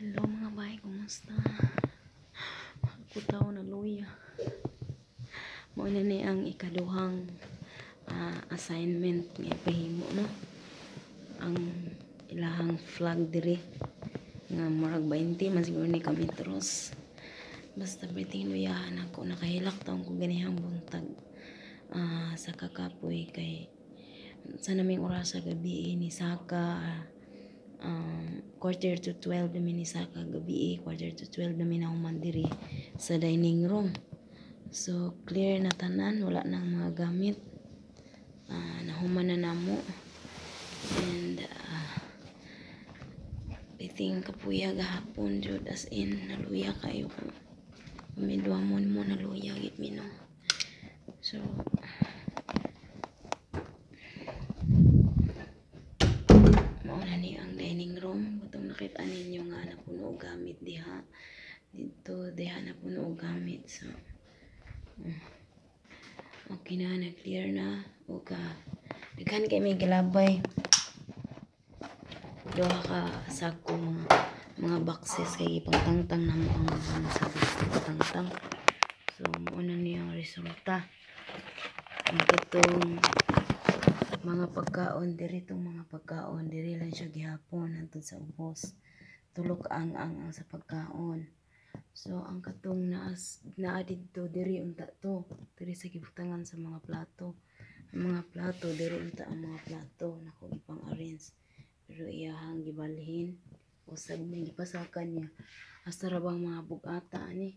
Hello mga bay, kumusta? Ako tao na luya. Mao na ni ang ikaduhang assignment nga ipahimo, no? Ang ilahang flag diri nga murag 20 man siguro ni ka metros. Basta perting luyahan ako, nakahilak taon ko ganihang buntag sa kakapoy kay sa naming oras sa gabi ni saka 11:45 namin ni saka gabi, 11:45 namin nahuman diri sa dining room. So clear na tanan, wala nang mga gamit. Nahuman na namo. And perting kapuya gahapon jud, as in naluya kayo ko. Kami duha mo mo naluya gid mi, no. So mao na ni ang dining room. Katong nakita ninyo nga napuno og gamit diha. Dito diha napuno og gamit. So okay na, na-clear na. O ka daghan kay may gilabay. Duha ka sako mga boxes kay gipangtangtang na mo ang mga sa tangtang. So mao na ni ang resulta. Ang katong mga pagkaon diri, tong mga pagkaon diri lang siya gihapon hantod sa ubos. Tulok ang sa pagkaon. So ang katong naas naa didto diri unta to, diri sa gibutangan sa mga plato. Ang mga plato diri unta, ang mga plato nako gipang-arrange. Pero iyahang gibalhin usab niya gipasakan niya. Hasta ra bang mga bug-ata ani.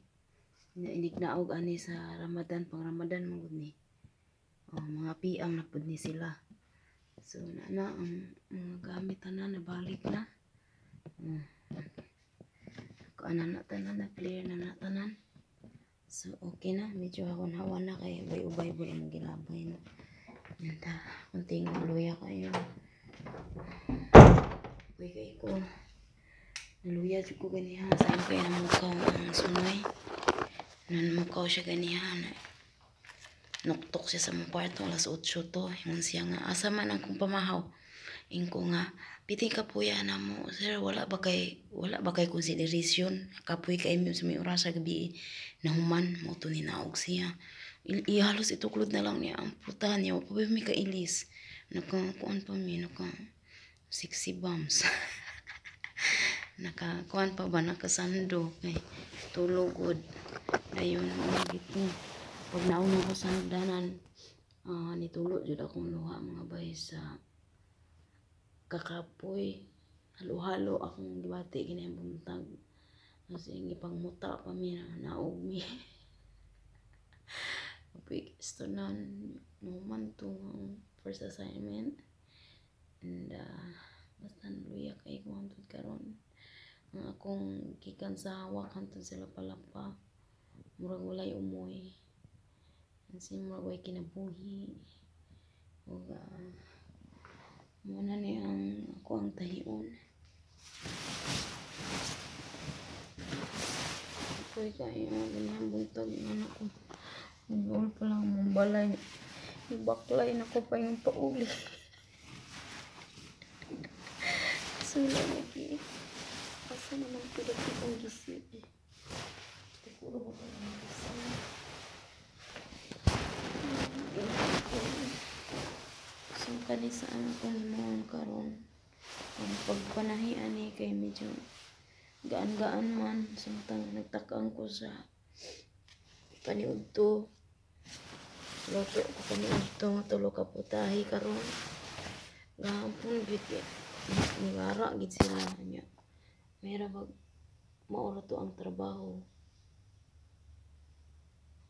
Inig naog ani sa Ramadan, pang Ramadan man gud ni. Oh, mga piang na pud ni sila. So na na ang mga gamit tanan nabalik na. Kuan na tanan, na clear na na tanan. So okay na, medyo hawan-hawan na kay ubay-ubay bud ang gilabay, no. And kunting luya kayo. Uy kay ko. Naluya jud ko ganiha sa kay namukaw ang sunoy. Namukaw siya ganiha. Nuktok siya sa mong kwarto alas 8 to. Ingon siya nga, asa man ang kong pamahaw? Ingko nga, piti kapuya na mo. Sir, wala ba kay consideration? Kapoy kay mi sa may oras sa gabi. Nahuman, mo to ni naog siya. Ihalos ituklod na lang niya ang puta niya. Wa pa mi kailis. Naka, kuan pa mi, naka, sexy bumps. Naka, kuan pa ba, nakasando. Kay, tulog. Dayon, mga gito. Pag nauna ko sa hagdanan, nitulo jud akong luha mga bay sa kakapoy. Halo-halo akong gibati kinahang buntag. Kasi gipangmuta pa mi na naog mi. Kapoy istunan, nahuman to ang first assignment. And basta naluya kay ko hantod karon. Ang akong gikan sa hawak hantod sila palapa. Murag walay umoy. Kasi murag walay kinabuhi. Ug mao na ni ang ako ang tahion. Kapoy kayo ganihang buntag nga ko. Nagduol pa lang mong balay. Ibaklay na ko pa yung pauli. Sula lagi. Asa naman ko dati kong gisi. Siguro ba ko ng gisi? So kani sa akong himuon karon. Ang pagpanahi ani kay medyo gaan-gaan man. Samtang nagtakang ko sa paniudto. Luto ko paniudto nga tulo ka putahe karon. Gahapon gyud kay ningara gid sila nya. Mayra bag mao ra to ang trabaho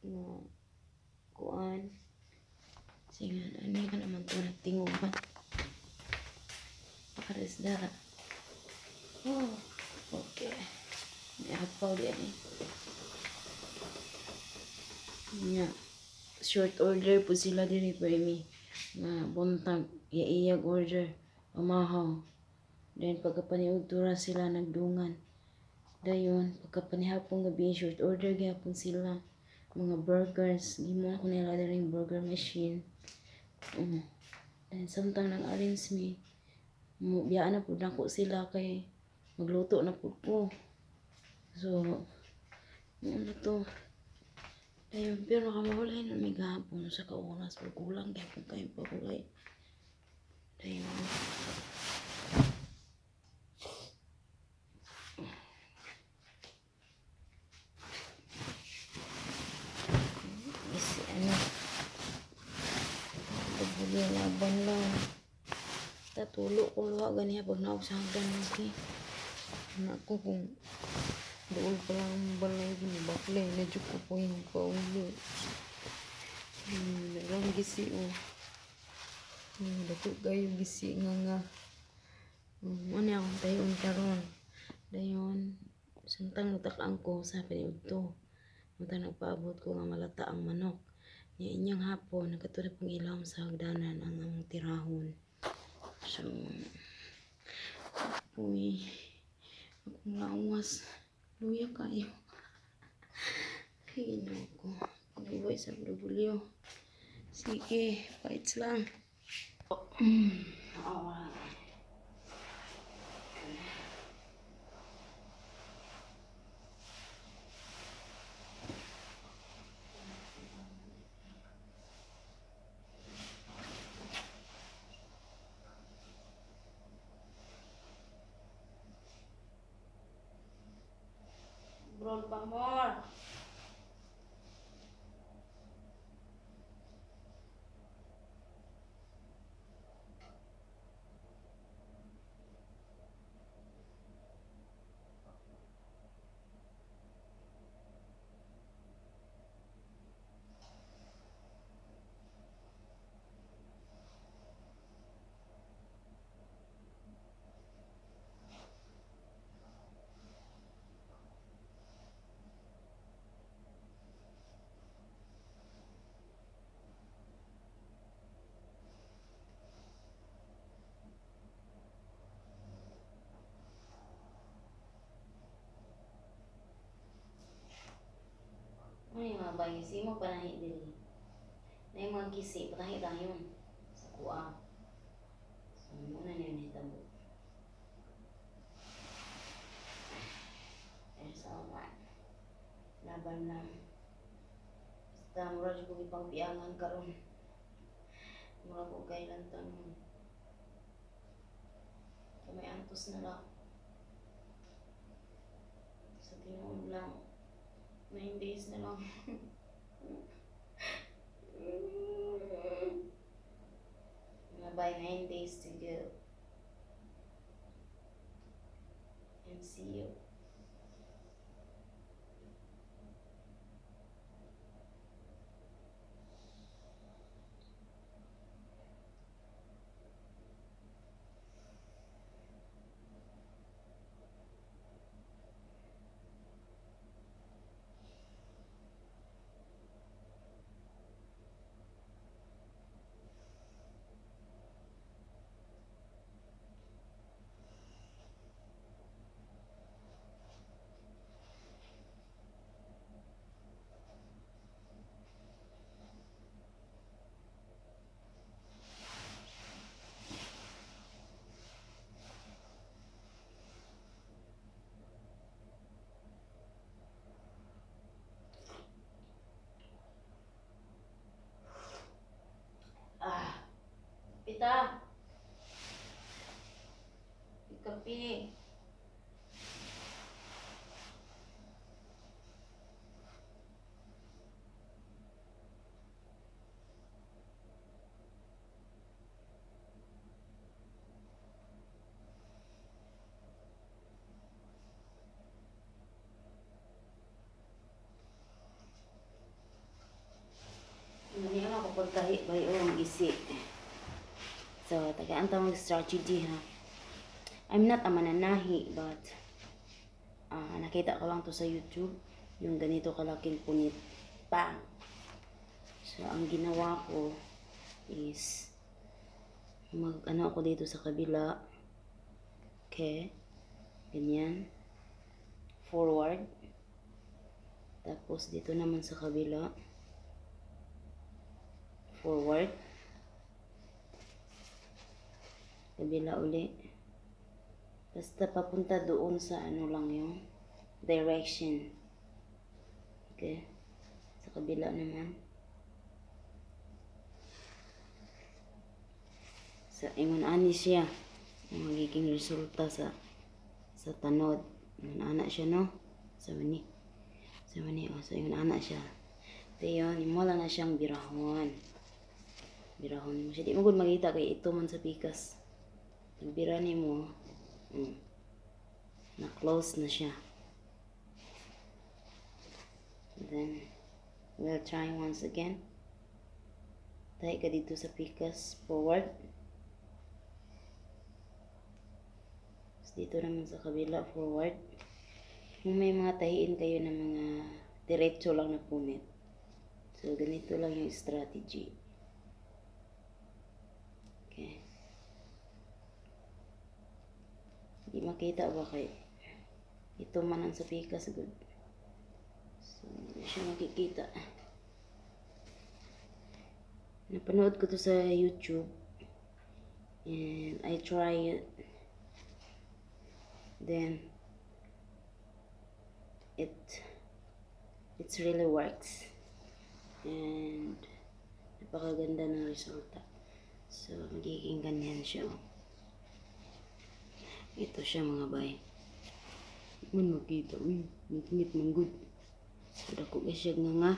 nga kuan. Sige, ano ka naman to nagtingog ba? What is that? Oh, okay. May apaw di ani. Nya, short order po sila diri permi. Nga buntag, iyaiyag order, pamahaw. Then pagkapaniudto ra sila nagdungan. Dayon, pagkapanihapong gabi, short order gyapon sila. Mga burgers, gimo ko nila diri burger machine. Then samtang nag-arrange mi, biyaan na pud nako sila kay Magluto na pud ko. So, ano to? Dayon, pero nakamawalay na may gahapon sa kaoras. Pagkulang, kaya pag kayo pagkulay. Dayon. Is, ano, pagbugi, laban lang. Tatulo ko luha ganiya pag naog sa hagdan lagi. Anak ko kung dool pa lang ang balay ginibaklay na dyan ko po yung paulo. Nalang gisi o. Dako kayo gisi nga nga. Ano akong tayon karon. Dayon, santang nagtakaan ko sa piniudto. Mata nagpaabot ko nga malata ang manok. Nya inyang hapon, nagkatulad pong ilawom sa hagdanan ang among tirahon. So, uy, akong lawas, luya kayo. Ay, ginoo ko. Pag-uwi sa bulyo. Sige, fights lang. Roll pa more. Ano yung mga bagay? Mo panahi dili. Na yung mga kisi, patahi tayo sa kuha. So, muna na yun hitabo. There's a lot. Laban lang. Basta, mura dyan kong ipangpiangan karon. Mura ko kailan tanong. May antos na lang. Sa tinuod lang. 9 days na lang. By 9 days to go. And see you. Pita. Kape. Hindi ako pagtahi ba yung gisi. So, tagaan ta mag-strategy ha. I'm not a mananahi, but nakita ko lang to sa YouTube, yung ganito kalaking punit. Bang! So, ang ginawa ko is mag-ano ako dito sa kabila. Okay. Ganyan. Forward. Tapos, dito naman sa kabila. Forward. Kabila uli. Basta papunta doon sa ano lang yung direction. Okay. Sa kabila naman. Sa ingon ani siya ang magiging resulta sa tanod. Ingon ana siya, no? Sa mani. Sa mani, oh, so ingon ana siya. Dayon, imo lang na siyang birahon. Birahon mo siya. Di mo gud makita kay ito man sa pikas. Pagbira nimo, na-close na siya. Then, we'll try once again. Tahi ka dito sa pikas, forward. Tapos dito naman sa kabila, forward. Kung may mga tahiin kayo ng mga diretso lang na punit. So, ganito lang yung strategy. Okay. Hindi makita ba kay ito man ang sa pikas, good. So, hindi siya makikita. Napanood ko to sa YouTube. And I try it. Then, it really works. And, napakaganda ng resulta. So, magiging ganyan siya. Ito siya, mga bay. Man makita, uy. Ngit-ngit man good. So, dako ka siya nga nga.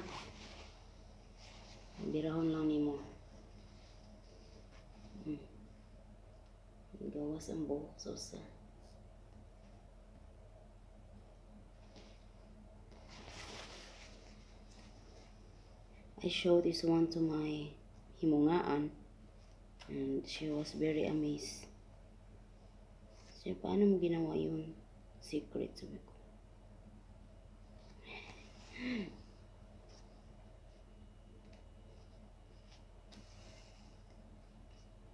Birahon lang nimo. Gawas ang buhok sa usa. I showed this one to my himungaan and she was very amazed. Siya, paano mo ginawa yun? Secret, sabi ko.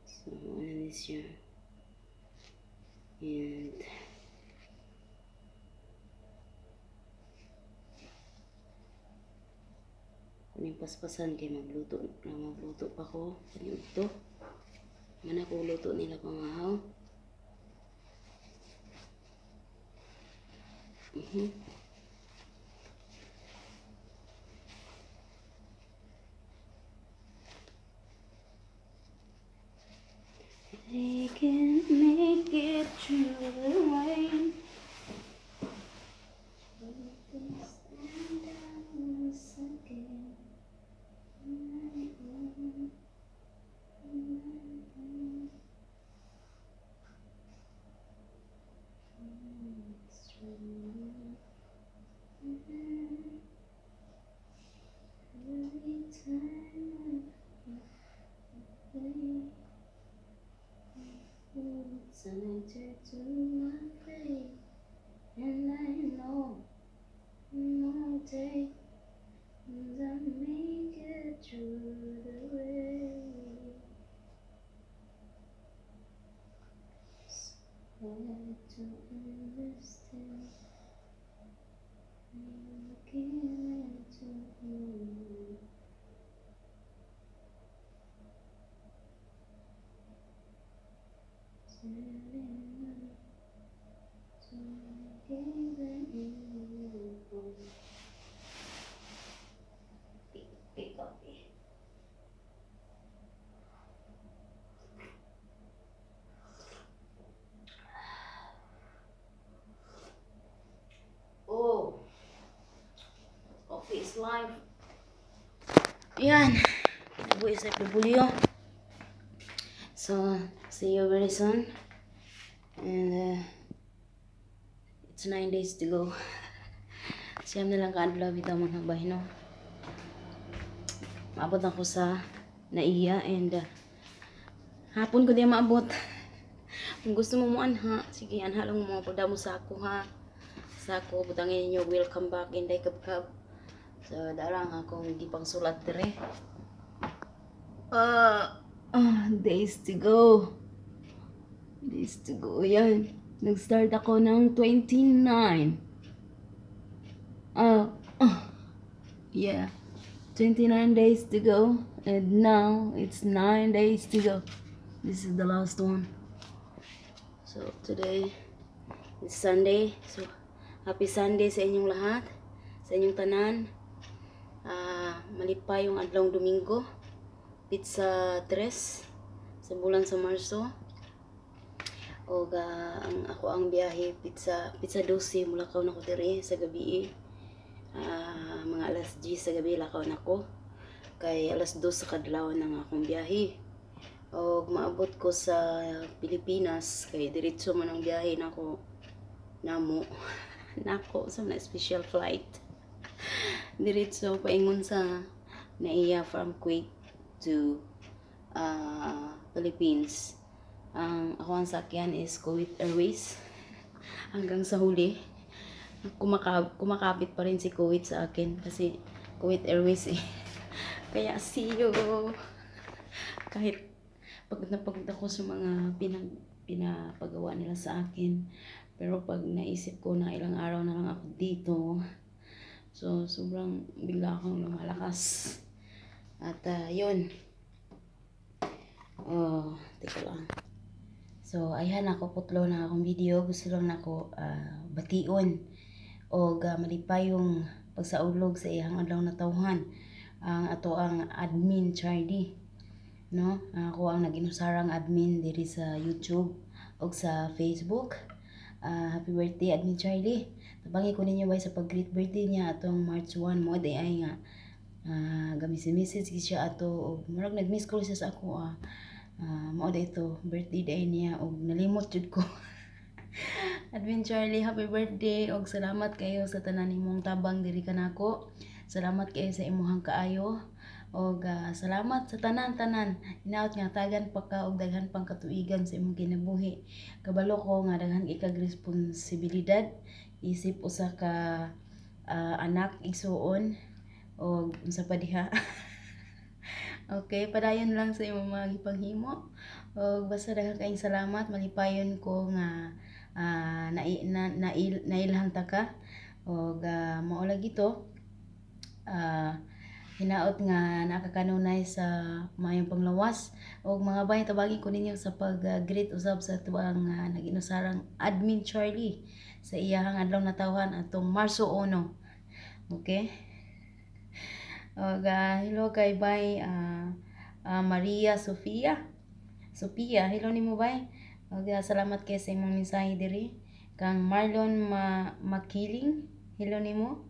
So, ano ni siya? And kuning paspasan kay magluto na magluto pa ko kani udto. Man ako luto nila pangahaw. They can make it through the rain. We can stand up once again. It's true. Every time I play, it's a letter to my fate, and I know no day I make it through the way. So hard to understand. I'm looking to you. Big coffee. Oh, coffee is life. Yan. Nabuhi sa Pibulyo. So, see you very soon. And it's 9 days to go. Siyam na lang ka-adlaw bitaw mga bay, no? Maabot ako sa naiya and hapon ko di maabot. Kung gusto mo mo anha, sige anha lang mo mga mo sa ako ha. Sako butangin ninyo welcome back Inday Kabkab. So darang akong gipang sulat dire. Days to go. Days to go. Yan. Nag-start ako ng 29. Yeah. 29 days to go. And now, it's 9 days to go. This is the last one. So, today, It's Sunday. So, happy Sunday sa inyong lahat, sa inyong tanan. Malipay yung adlawng Domingo. Petsa 3 sa bulan sa Marso. O ang ako ang biyahe petsa 12, mulakaw na ko diri sa gabi. Mga alas 10 sa gabi lakaw na ko. Kay alas 2 sa kadlaw ng akong biyahe. Og maabot ko sa Pilipinas kay diretso man ang biyahe nako namo nako sa na special flight. Diretso paingon sa NAIA from Kuwait to Philippines. Ang ako ang sakyan is Kuwait Airways hanggang sa huli. Kumakapit pa rin si Kuwait sa akin kasi Kuwait Airways eh. Kaya see you. Kahit pagod na pagod ako sa mga pinapagawa nila sa akin. Pero pag naisip ko na ilang araw na lang ako dito, so sobrang bigla akong lumalakas. At yun. Oh, teka lang. So, ayan ako putlo na akong video. Gusto lang nako bation o malipayong pagsaulog sa iyang adlaw na tawhan ang ato ang Admin Charlie, no? Ako ang nag-inusarang admin diri sa YouTube ug sa Facebook. Happy birthday, Admin Charlie. Tabangi ko ninyo bay sa pag-greet birthday niya atong March 1 mo day ay nga gami si message siya ato og murag nag-miss call siya sa ako, mao day ito birthday day niya og nalimot jud ko. Admin Charlie, happy birthday og salamat kayo sa tanan nimong tabang diri kanako. Salamat kayo sa imuhang kaayo og salamat sa tanan-tanan. Hinaot nga tagan pa ka og daghan pang katuigan sa imong kinabuhi. Kabalo ko nga daghan ikag responsibilidad isip usa ka anak, igsuon og unsa pa diha. Okay, padayon lang sa imong mga gipanghimo. Og basta daghan kayong salamat, malipayon ko nga na, na, nailhan ta ka. Og mao lagi to. Hinaot nga nakakanunay sa maayong panglawas og mga bay, tabagi ko ninyo sa pag-greet usab sa tuang nag-inusarang Admin Charlie sa iyahang adlaw na tawhan atong Marso 1. Okay? Og hello kay bay Maria Sofia. Sophia, hello nimo bay. Og salamat kay sa imong mensahe diri. Kang Marlon Makiling, hello nimo.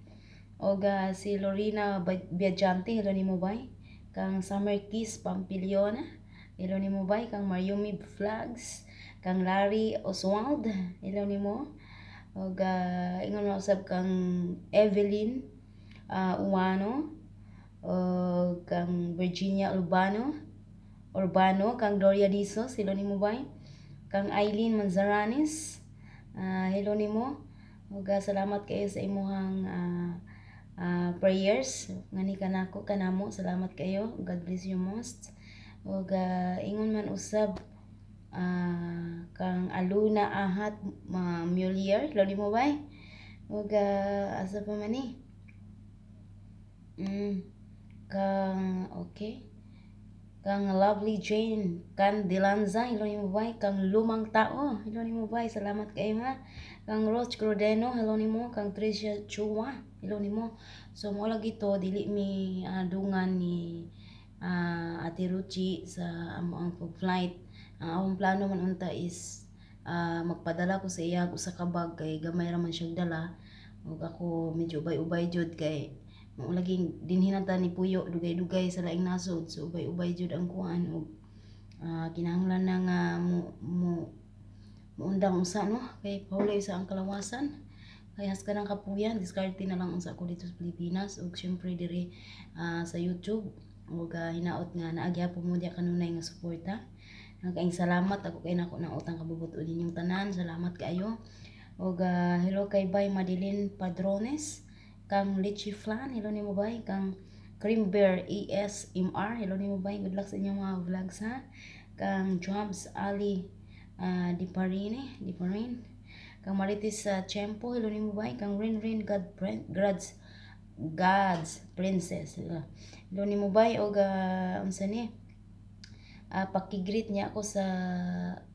Og si Lorena Biagiante, hello nimo bay. Kang Summer Kiss Pampiliona, hello nimo bay. Kang Mariumi Vlogs, kang Larry Oswald, hello nimo. Og ingon mo usab kang Evelyn Uwano, og kang Virginia Urbano, kang Gloria Disos, hello nimo bay. Kang Eileen Manzaranes, hello nimo. Ug salamat kayo sa imuhang prayers ngani kanako kanamo. Salamat kayo. God bless you most. Ug ingon man usab kang Aluna Ahat Mulier, hello nimo bay. Ug asa pa man ni? Kang okay. Kang Lovely Jane Candilanza, hello nimo bay. Kang Lumang Tao, hello nimo bay. Salamat kayo ha. Kang Roch Crodeno, hello nimo. Kang Tricia Chua, hello nimo. So mo lagi to, dili mi dungan ni Ate Ruchi sa amo ang pag-flight. Ang akong plano man unta is magpadala ko sa iya usa ka bag kay gamay ra man siyang dala. Ug ako medyo ubay-ubay jud kay mao laging dinhi ta ni puyo dugay-dugay sa laing nasod, so ubay-ubay jud ang kuan ug kinahanglan na nga mo mo muundang usa, no, kay pahulay sa ang kalawasan kay has ka ng kapuyan. Diskarte na lang unsa ko dito sa Pilipinas ug syempre diri sa YouTube. Ug hinaot nga naa gyapon mo diya kanunay nga suporta. Nagkaing salamat ako kay nako na utang kabubut-on ninyong tanan. Salamat kaayo. Ug hello kay Bay Madeline Padrones, kang Litchi Flan, hello nimo bay. Kang Cream Bear ASMR, hello nimo bay. Good luck sa inyong mga vlogs ha. Kang Jobs Ali Diparine, Diparin. Kang Marites sa Chempo, hello nimo bay. Kang Rin Rin God God's God's Princess. Hello nimo bay. Og unsa ni? Paki-greet niya ako sa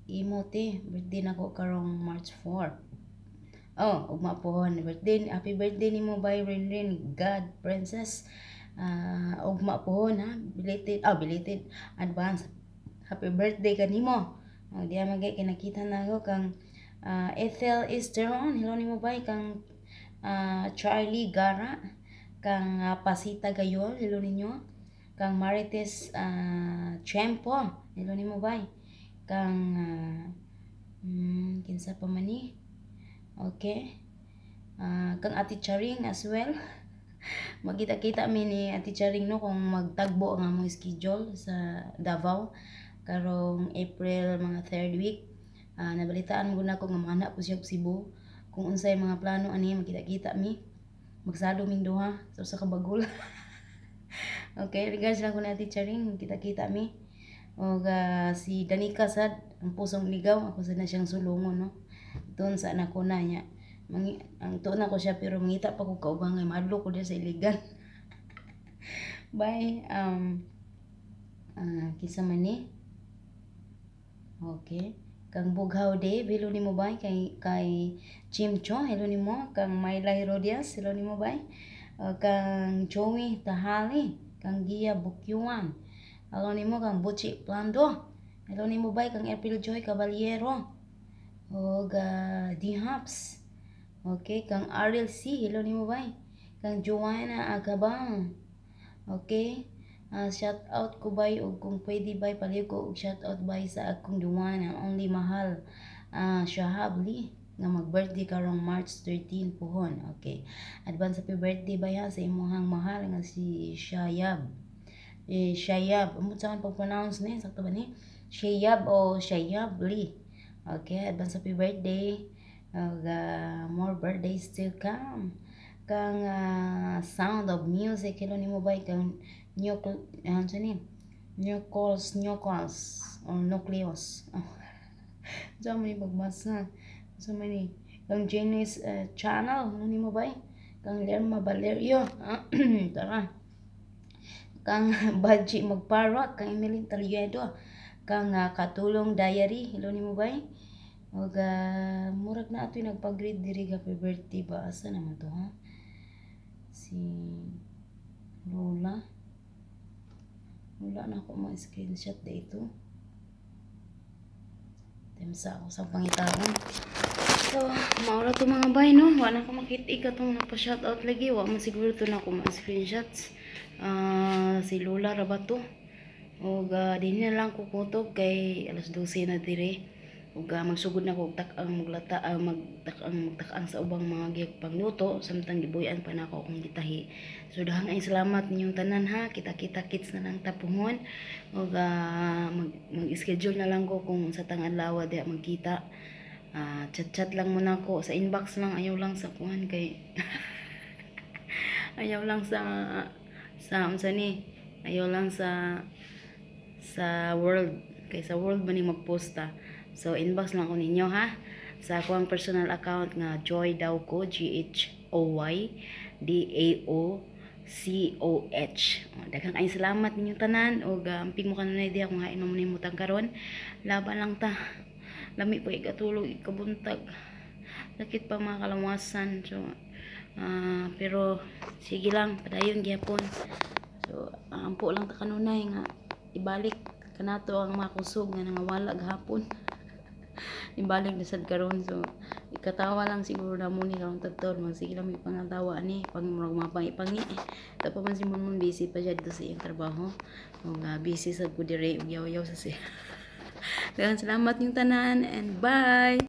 imo te. Birthday nako karong March 4. Oh, ugma pohon birthday, happy birthday nimo bay Rinrin God Princess. Ugma pohon ha, belated, oh, belated advance happy birthday kanimo. Oh, diya magay kinakita na ako kang Ethel Esteron, hello nimo bay, kang Charlie Gara, kang Pasita Gayol, hello ninyo, kang Marites Chempo, hello nimo bay, kang kinsa pa man ni? Okay. Kang Ate Charing as well. Magkita-kita mi ni Ate Charing, no, kung magtagbo ang among schedule sa Davao karong April mga third week. Nabalitaan mo na ko nga mga po siya Cebu. Kung unsay mga plano ani, magkita-kita mi. Magsalo ming duha sa usa ka bagol. Okay, regards lang ko na Ate Charing, magkita-kita mi. Og si Danica sad, ang pusong ligaw, ako sad na siyang sulungon, no. Doon sa anak ko na niya. Mangi, ang tuon ako siya pero mangita pa ko kauban nga madlo ko diya sa Iligan. Bye. Kinsa man ni? Okay. Kang Bughaw Dave, hello nimo bay, kay Chimcho, hello nimo, kang Myla Herodias, hello nimo bay. Kang Joey Tahali, kang Gia Bukyuan. Hello nimo kang Buchi Plando. Hello nimo bay, kang April Joy Caballero. Og D-Hops. Okay, kang Ariel C, hello nimo bay. Kang Joanna Agabang. Okay. Shout out ko bay, og kung pwede bay paliw ko og shout out bay sa akong the one and only mahal, Shahab Lee, nga mag-birthday karong March 13 pohon. Okay. Advance happy birthday bay ha sa imuhang mahal nga si Shayab. Eh, Shayab, amo sa pag-pronounce ni, sakto ba ni? Shayab o Shayab Lee. Okay, advance happy birthday. Og more birthdays to come. Kang Sound of Music, hello nimo bay, kang Nucle ano sa ni? Nucleus, Nucleus or Nucleus. Oh. Diyan mo ni pagbasa. Sa man ni? Kang Jenny's Channel, hello nimo bay? Kang Lerma Valerio. Tara. Kang Badji Magparok, kang Emeline Taliedo, kang Katulong Diary, hello nimo bay? Og murag na ato'y nagpag-greet diri happy birthday ba? Asa naman to, ha? Si Lola. Wala na ako ma-screenshot dito. Temsa ako sa pangitaon. So, maura to mga bay, no? Wala na ko makita katong nagpa-shoutout lagi. Wa man siguro to na ako ma-screenshots. Si Lola ra ba to? Og din na lang ko kutob kay alas 12 na dire. Ug magsugod na ko og tak-ang maglata, magtak-ang sa ubang mga gig pangluto samtang gibuy-an pa nako akong gitahi. So daghang ay salamat ninyong tanan ha. Kita-kita kits na lang tapuhon. Ug mag-schedule na lang ko kung sa tang adlaw diha magkita. Chat-chat lang muna ko sa inbox lang, ayaw lang sa kuan kay ayaw lang sa unsa ni, ayaw lang sa world kay sa world man ni magposta. So inbox lang ko ninyo ha sa akong personal account nga Joy Dauco, JHOY DAOCOH. Oh, daghang kayong salamat ninyong tanan ug amping mo kanunay diha kung hain mo nimutang karon. Laban lang ta. Lami pa ikatulog, ikabuntag. Sakit pa mga kalawasan. So pero sige lang, padayon gyapon. So ampo lang ta kanunay nga ibalik kanato ang mga kusog nga nangawala gahapon. Ibalik na sad karon, so ikatawa lang siguro na mo ni karon tagtor, magsige lang may pangatawa ni pang murag mga pangi-pangi. Tapo man si Monmon, busy pa siya dito sa iyang trabaho ug busy sad ko dire ug yaw-yaw sa siya. Daghang salamat yung tanan and bye.